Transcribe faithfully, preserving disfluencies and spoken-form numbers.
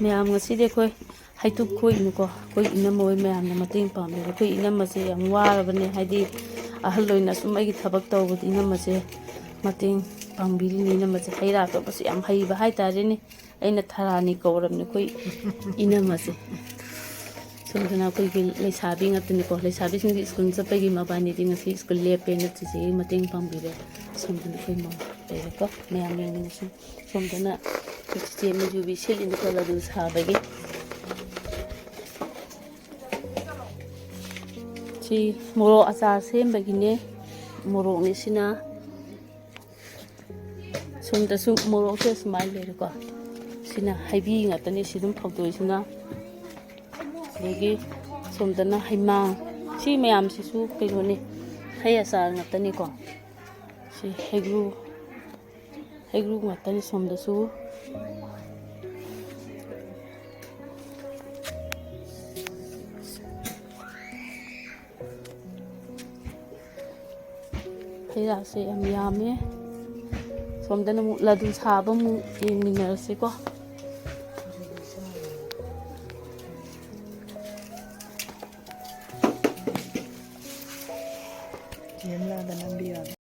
ꯃꯌꯥꯝ, ꯉꯁꯤꯗꯤ ꯑꯩꯈꯣꯏ ꯍꯩꯇꯨꯞ ꯈꯣꯛꯏꯅꯤꯀꯣ꯫ ꯑꯩꯈꯣꯏ ꯏꯅꯝꯃ ꯍꯣꯏ ꯃꯌꯥꯝꯅ ꯃꯇꯦꯡ ꯄꯥꯡꯕꯤꯕ꯫ ꯑꯩꯈꯣꯏ ꯏꯅꯝꯃꯁꯦ ꯌꯥꯝ ꯋꯥꯔꯕꯅꯦ, ꯍꯥꯏꯗꯤ ꯑꯍꯜ ꯑꯣꯏꯅ ꯁꯨꯝ ꯑꯩꯒꯤ ꯊꯕꯛ ꯇꯧꯕꯗ ꯏꯅꯝꯃꯁꯦ ꯃꯇꯦꯡ ꯄꯥꯡꯕꯤꯔꯤꯅꯤ꯫ ꯏꯅꯝꯃꯁꯦ ꯍꯩ ꯔꯥ ꯇꯧꯕꯁꯨ ꯌꯥꯝ ꯍꯩꯕ ꯍꯥꯏꯇꯥꯔꯦꯅꯦ꯫ ꯑꯩꯅ ꯊꯔꯥꯅꯤ ꯀꯧꯔꯕꯅꯦ ꯑꯩꯈꯣꯏ ꯏꯅꯝꯃꯁꯦ꯫ ꯁꯣꯝꯗꯅ ꯑꯩꯈꯣꯏꯒꯤ ꯂꯩꯁꯥꯕꯤ ꯉꯥꯛꯇꯅꯤꯀꯣ꯫ ꯂꯩꯁꯥꯕꯤꯁꯤꯡꯒꯤ ꯁ꯭ꯀꯨꯜ ꯆꯠꯄꯒꯤ ꯃꯕꯥꯅꯤꯗꯤ ꯉꯁꯤ ꯁ꯭ꯀꯨꯜ ꯂꯦꯞꯄꯦꯅ ꯆꯤꯆꯦꯒꯤ ꯃꯇꯦꯡ ꯄꯥꯡꯕꯤꯔꯦ꯫ ꯁꯣꯝꯗꯅ ꯑꯩꯈꯣꯏ ꯃꯧ ꯂꯩꯔꯦꯀꯣ꯫ ꯃꯌꯥꯝ ꯌꯦꯡꯃꯤꯟꯅꯁꯤ꯫ ꯁꯣꯝꯗꯅ ꯑꯩꯈꯣꯏ ꯆꯤꯆꯦ ꯃꯩꯖꯨꯕꯤ ꯁꯤꯠꯂꯤꯅꯤꯀꯣ, ꯂꯗꯨ ꯁꯥꯕꯒꯤ꯫ ꯁꯤ ꯃꯣꯔꯣꯛ ꯑꯆꯥꯔ ꯁꯦꯝꯕꯒꯤꯅꯦ꯫ ꯃꯣꯔꯣꯛꯅꯤ ꯁꯤꯅ꯫ ꯁꯣꯝꯗꯁꯨ ꯃꯣꯔꯣꯛꯁꯦ ꯁꯨꯃꯥꯏꯅ ꯂꯩꯔꯦꯀꯣ꯫ ꯁꯤꯅ ꯍꯩꯕꯤ ꯉꯥꯛꯇꯅꯤ ꯁꯤ ꯑꯗꯨꯝ ꯐꯧꯗꯣꯏꯁꯤꯅ꯫ ꯑꯗꯒꯤ ꯁꯣꯝꯗꯅ ꯍꯩꯃꯥꯡ꯫ ꯁꯤ ꯃꯌꯥꯝꯁꯤꯁꯨ ꯀꯩꯅꯣꯅꯤ, ꯍꯩ ꯑꯆꯥꯔ ꯉꯥꯛꯇꯅꯤꯀꯣ꯫ ꯁꯤ ꯍꯩꯒ꯭ꯔꯨ, ꯍꯩꯒ꯭ꯔꯨ ꯉꯥꯛꯇꯅꯤ ꯁꯣꯝꯗꯁꯨ꯫ ꯍꯩ ꯔꯥꯁꯦ ꯌꯥꯝ ꯌꯥꯝꯃꯦ꯫ ꯁꯣꯝꯗꯅ ꯑꯃꯨꯛ ꯂꯗꯨ ꯁꯥꯕ ꯑꯃꯨꯛ ꯌꯦꯡꯃꯤꯟꯅꯔꯁꯤꯀꯣ꯫ ꯆꯦ ꯑꯝꯂꯥꯗ ꯅꯝꯕꯤꯔꯣ꯫